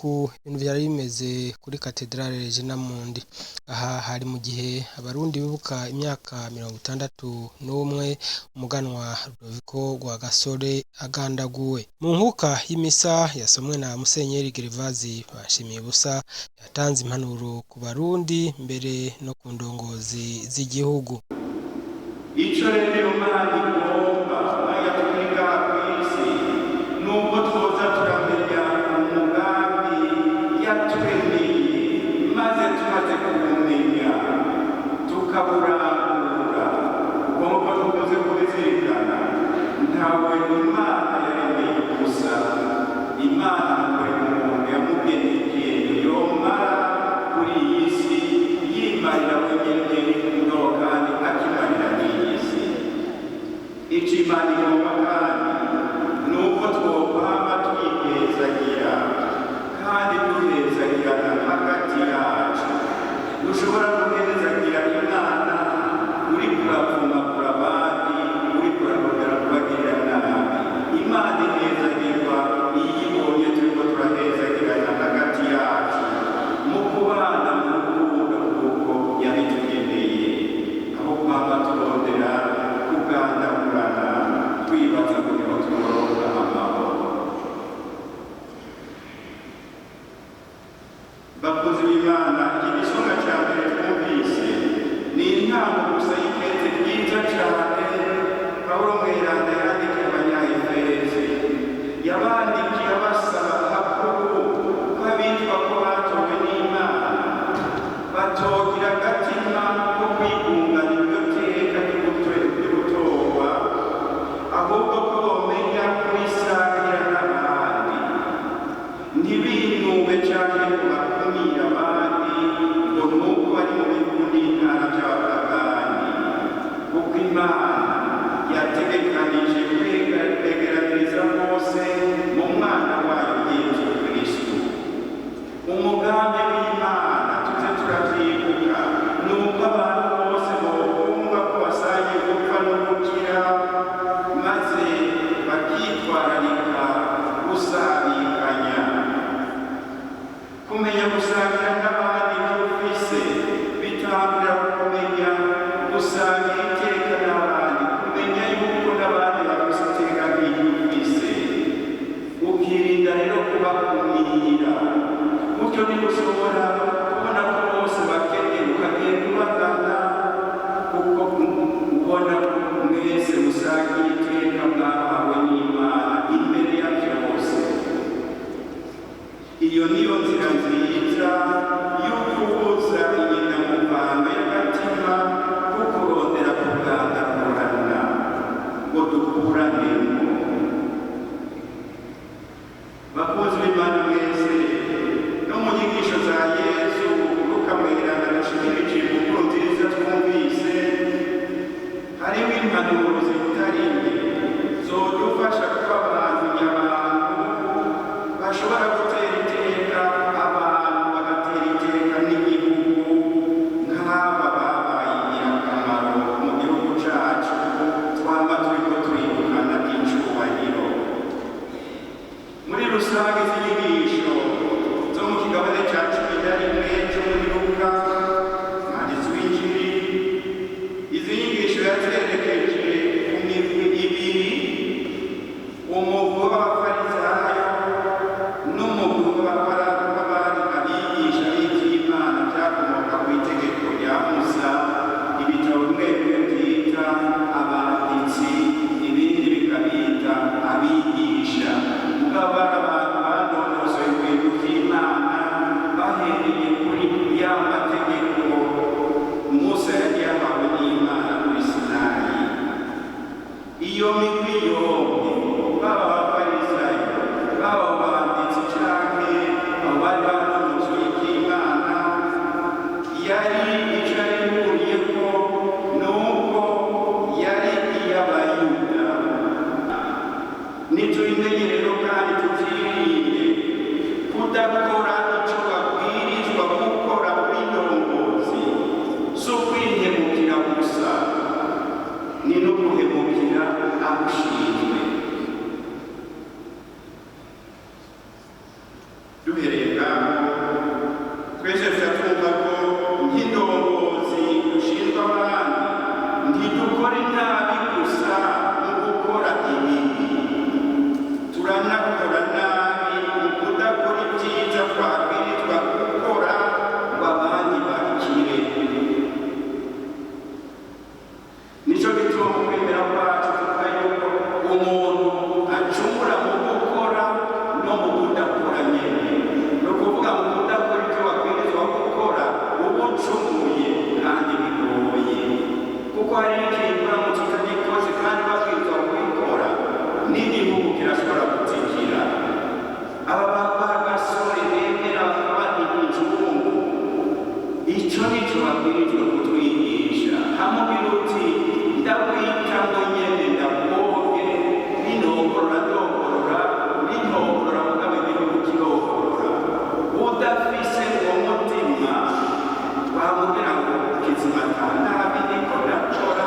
Nguku ibintu vyari bimeze kuri Katedrale Regina Mundi. Aha hari mu gihe abarundi bibuka imyaka 61 umuganwa Rudoviko Rwagasore agandaguwe. Mu nkuka y'imisa yasomwe na Musenyeri Gervazi Banshimiyebusa, yatanze impanuro ku barundi mbere no ku ndongozi z'igihugu. Icyo rero Imana igomba umwanya turi ngaha ku isi, nubwo twoza turamenya umugambi yaturemeye, maze tumaze kuwumenya tukawurangura, ubwo nk'uko tumaze kubizirikana, ntawe Imana yaremeye gusa. Imana kurema umuntu yamugeneye ikintu yomara kuri iyi si, yimarira wenyine, mugabo kandi akimarira n'iyi si. Icyo Imana igomba kandi ni uko twokwama twihezagira kandi duhezagirana hagati yacu. Ushobora guhezagira Imana uri kuravumagura abandi, uri kurarondera kubagirira nabi. Imana ihezagirwa iyo ibonye turiko turahezagirana hagati yacu mu kubana mu rukundo kuko yabitugeneye, aho kwama turondera kugandagurana twibaza ngo niho tworonka amahoro. Bakozi b'Imana, iki gisonga cya mbere twumvise ni intango gusa y'ikete ryiza cyane Pawulo mweranda yandikiye Abanyayefezi. Yabandikiye abasaba hakuru ko abitwa ko batowe n'Imana batogira agatima ko kwigungana iryo teka ry'ugutorwa, ahubwo ko bomenya kurisangira n'abandi, ntibinube canke ngo bakumire abandi ngo nuko bari mu bihugu n'intara vy'abapagani, kuko Imana yategekanije kwegeraniriza bose mu mwana wayo Yesu Kristu. Umugambi w'Imana, tuze turavyibuka, ni uko abantu bose bokumva ko basangiye gupfa no gukira, maze bakitwararika gusabikanya. Kumenya gusangira n'abandi ibyo ufise bitangurira kumenya gusangira iteka n'abandi, kumenya yuko n'abandi bafise iteka nk'iryo ufise, ukirinda rero kubakumira. Gutyo niba ushobora kubona ko bose bakeneye, ukagenda ubagana kuko ubona ko mwese musangiye iteka mwahawe n'Imana imbere ya byose. Iyo niyo nzira nziza yo kubuza inyinamuvano y'agatima ko kurondera kugandagurana ngo dukuranemo. Bakunzi b'Imana mwese, no mu nyigisho za Yezu Luka mweranda dushikirije mu nkuru nziza twumvise, hariho impanuro zitari nke zodufasha kuba abantu nyabantu bashobora gutera iteka abantu, bagatera iteka n'igihugu, nk'aba babaye ingirakamaro mu gihugu cacu twama turiko turibukana icubahiro. Muri rusange, izi nyigisho zo mu kigabane ca 11 co muri Luka mwanditsi w'Injiri, izi nyigisho yazerekeje ku migwi ibiri: umugwi w'Abafarisayo n'umugwi w'abari abigisha b'ivy'Imana vyakomoka ku itegeko rya Musa, ibitabo bimwe bimwe vyita abanditsi, ibindi bikabita abigisha. Mugabo bari abantu banonosoye ibintu vy'Imana bahereye kuri ya mategeko Musa yari yahawe n'Imana kuri Sinayi. Iyo migwi yombi, baba Abafarisayo, baba abanditsi canke abo bari banonosoye ivy'Imana, yari ico yari ihuriyeko nuko yari iy'Abayuda. Nitubimenye rero kandi tuvyirinde kudakora ico babwirizwa gukora kuri ndongozi. Si ukwihemukira gusa, ni no guhemukira abo ushinzwe. Duhereye cigisho babwirijwe kutwigisha. Hamubwira uti ndakwita ngo nyene ndakwoge, ninogorora ndogorora, nintogorora mugabo igihugu kirogorora. Udafise uwo mutima wamubwira ngo kizima ata nabi niko ndakora,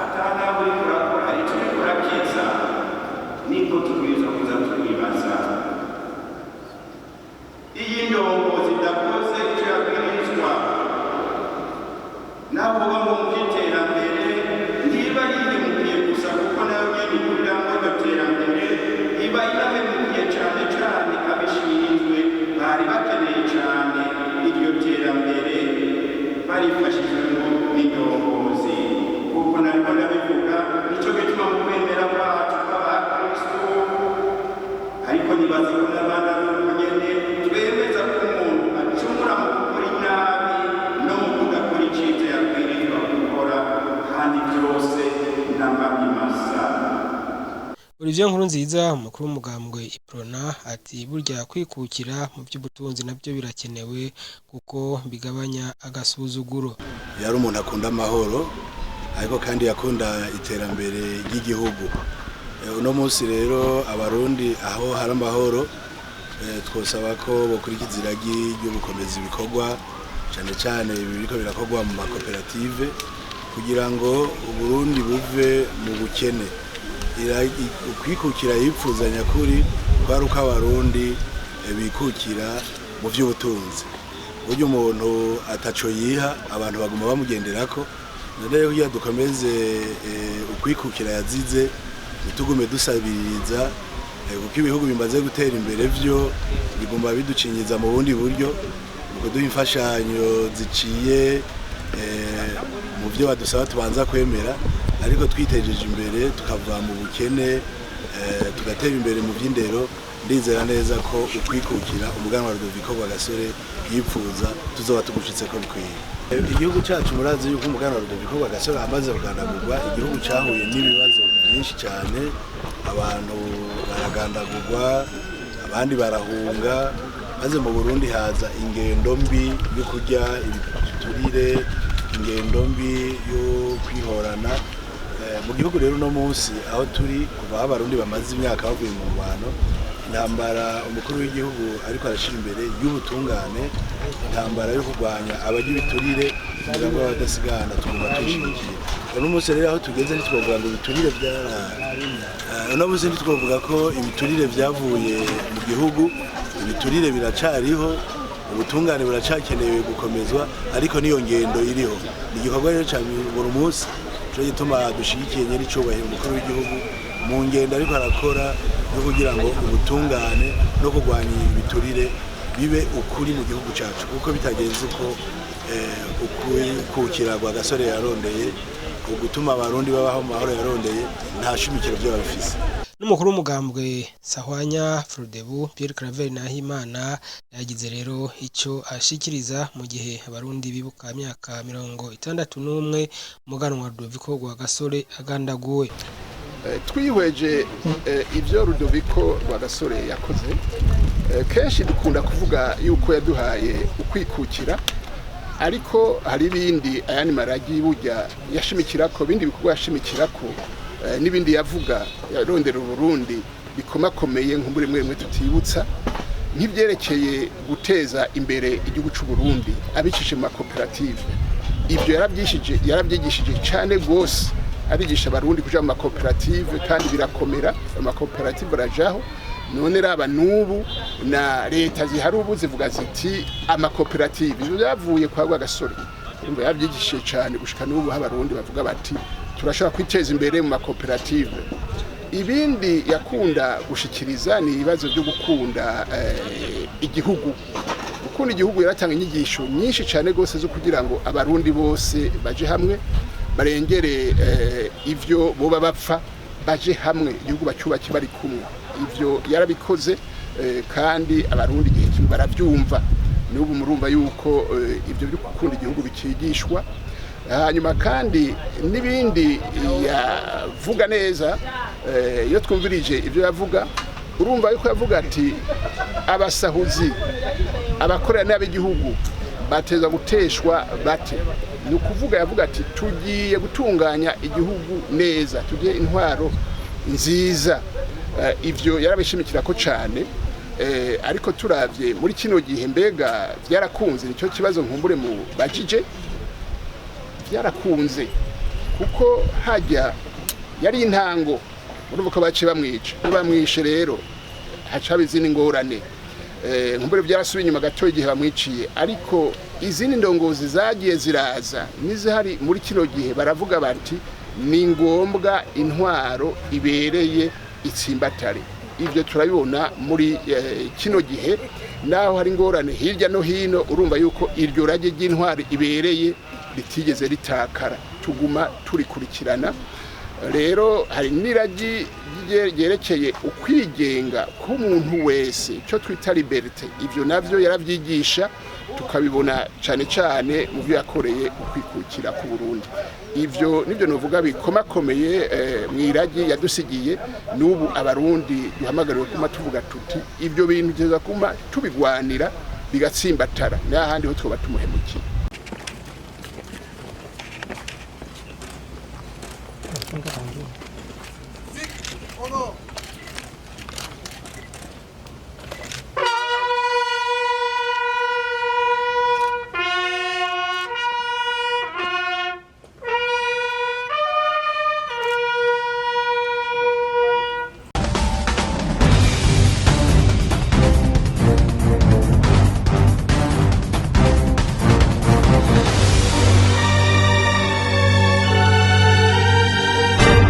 ata nabi uriko urakora, ico uriko urakiza. Niko tubwirizwa kuza turibaza iyi ndongozi idakoze ico yabwirizwa, naho uba mu by'iterambere ntiba yihemukiye gusa, kuko nayo nyene ihuriramwo iryo terambere, iba inahemukiye cane cane abishinzwe bari bakeneye cane iryo terambere barifashijwemo n'indongozi. Kuko nariko ndabivuga, nico gituma mu kwemera kwacu kw'abakristu, ariko nibaza ko n'abandi ari uko nyene, twemeza ko umuntu acumura mu gukora inabi no mu kudakora iciza yabwirizwa gukora, kandi byose n'amabi masa. Olivier Nkurunziza, umukuru w'umugambwe Uprona, ati burya kwikukira mu by'ubutunzi nabyo birakenewe kuko bigabanya agasuzuguro. Yari umuntu akunda amahoro, ariko kandi yakunda iterambere ry'igihugu. Uno munsi rero Abarundi aho hari amahoro, twosaba ko bokurikiza iragi ryo gukomeza ibikorwa, cyane cyane ibiriko birakorwa mu makoperative, kugira ngo Uburundi buve mu bukene. Ukwikukira yipfuza nyakuri kwari uko Abarundi bikukira mu by'ubutunzi. Burya umuntu ataco yiha, abantu baguma bamugenderako. None rero kugira dukomeze ukwikukira yazize, ntitugume dusabiriza, kuko ibihugu bimaze gutera imbere vyo biguma biducinyiza mu bundi buryo, mu kuduha imfashanyo ziciye mu byo badusaba tubanza kwemera. Ariko twitejeje imbere, tukava mu bukene, tugatera imbere mu by'indero, ndizera neza ko ukwikukira umuganwa Rudoviko Rwagasore yipfuza tuzoba tugushitse ko bikwiye. Igihugu cyacu, murazi yuko umuganwa Rudoviko Rwagasore amaze kugandagurwa, igihugu cyahuye n'ibibazo byinshi cyane. Abantu baragandagurwa, abandi barahunga, maze mu Burundi haza ingendo mbi yo kurya ibiturire, ingendo mbi yo kwihorana. Mu gihugu rero uno munsi aho turi, kuva aho Abarundi bamaze imyaka bavuye mu ngwano, intambara umukuru w'igihugu ariko arashyira imbere y'ubutungane, intambara yo kurwanya abarya ibiturire kugira ngo abadasigana, tugomba tuyishyigikiye. Uno munsi rero aho tugeze, ntitwavuga ngo ibiturire byara uno munsi ntitwavuga ko ibiturire byavuye mu gihugu. Ibiturire biracariho, ubutungane buracakenewe gukomezwa, ariko niyo ngendo iriho, ni igikorwa rero cya buri munsi. Cyo gituma dushigikiye nyir'icyubahiro umukuru w'igihugu mu ngendo ariko arakora no kugira ngo ubutungane no kurwanya ibiturire bibe ukuri mu gihugu cyacu, kuko bitagenze uko, ukwikukira Rwagasore yarondeye, ugutuma Abarundi babaho mu mahoro yarondeye, nta shimikiro byo bafise. N'umukuru w'umugambwe Sahwanya Frodebu, Pierre Claver Nahimana, yagize rero icyo ashikiriza mu gihe Abarundi bibuka imyaka 61 umuganwa Rudoviko Rwagasore agandaguwe. Twihweje ibyo Rudoviko Rwagasore yakoze, kenshi dukunda kuvuga yuko yaduhaye ukwikukira, ariko hari ibindi, ayandi maragi burya yashimikira ko, ibindi bikorwa yashimikira ko, n'ibindi yavuga yarondera Uburundi bikomakomeye, nko muri mwe tutibutsa, nk'ibyerekeye guteza imbere igihugu cy'u Burundi abicishije mu makoperative. Ibyo yarabyishije, yarabyigishije cyane rwose, arigisha Abarundi kuja mu makoperative, kandi birakomera, amakoperative arajaho. None raba n'ubu na leta zihari ubu zivuga ziti amakoperative. Ivyo byavuye kwa Rwagasore. Urumva yabyigishije cyane gushika n'ubu aho Abarundi bavuga bati turashobora kwiteza imbere mu makoperative. Ibindi yakunda gushikiriza ni ibibazo byo gukunda igihugu. Gukunda igihugu, yaratanga inyigisho nyinshi cyane rwose zo kugira ngo Abarundi bose baje hamwe, barengere ivyo boba bapfa, baje hamwe igihugu bacyubake bari kumwe. Ivyo yarabikoze, kandi Abarundi igihe kimwe barabyumva. N'ubu murumva yuko ibyo byo gukunda igihugu bikigishwa. Hanyuma kandi n'ibindi yavuga neza, iyo twumvirije ibyo yavuga, urumva yuko yavuga ati abasahuzi, abakorera nabi igihugu. Bateza guteshwa bate? Ni ukuvuga yavuga ati tugiye gutunganya igihugu neza, tugiye intwaro nziza. Ivyo yarabishimikira ko cane. Ariko turavye muri kino gihe, mbega vyarakunze? Nicyo kibazo nkumbure mu bajije. Vyarakunze kuko hajya yari intango. Urumva ko baciye bamwica. Bamwishe rero haca haba izindi ngorane. Nkumbure byarasubiye inyuma gato igihe bamwiciye, ariko izindi ndongozi zagiye ziraza n'izihari muri kino gihe baravuga bati ni ngombwa intwaro ibereye itsimbatare. Ibyo turabibona muri kino gihe, naho hari ingorane hirya no hino. Urumva yuko iryo rage ry'intwaro ibereye ritigeze ritakara, tuguma turikurikirana. Rero hari n'iragi ryerekeye ukwigenga k'umuntu wese, icyo twita liberté. Ibyo navyo yarabyigisha, tukabibona cyane cyane mu byo yakoreye ukwikukira ku Burundi. Ibyo nibyo novuga bikomakomeye mu iragi yadusigiye. N'ubu Abarundi duhamagariwe kuma tuvuga tuti ibyo bintu tugeza kuma tubigwanira bigatsimbatara, n'ahandi ho twoba tumuhemukiye.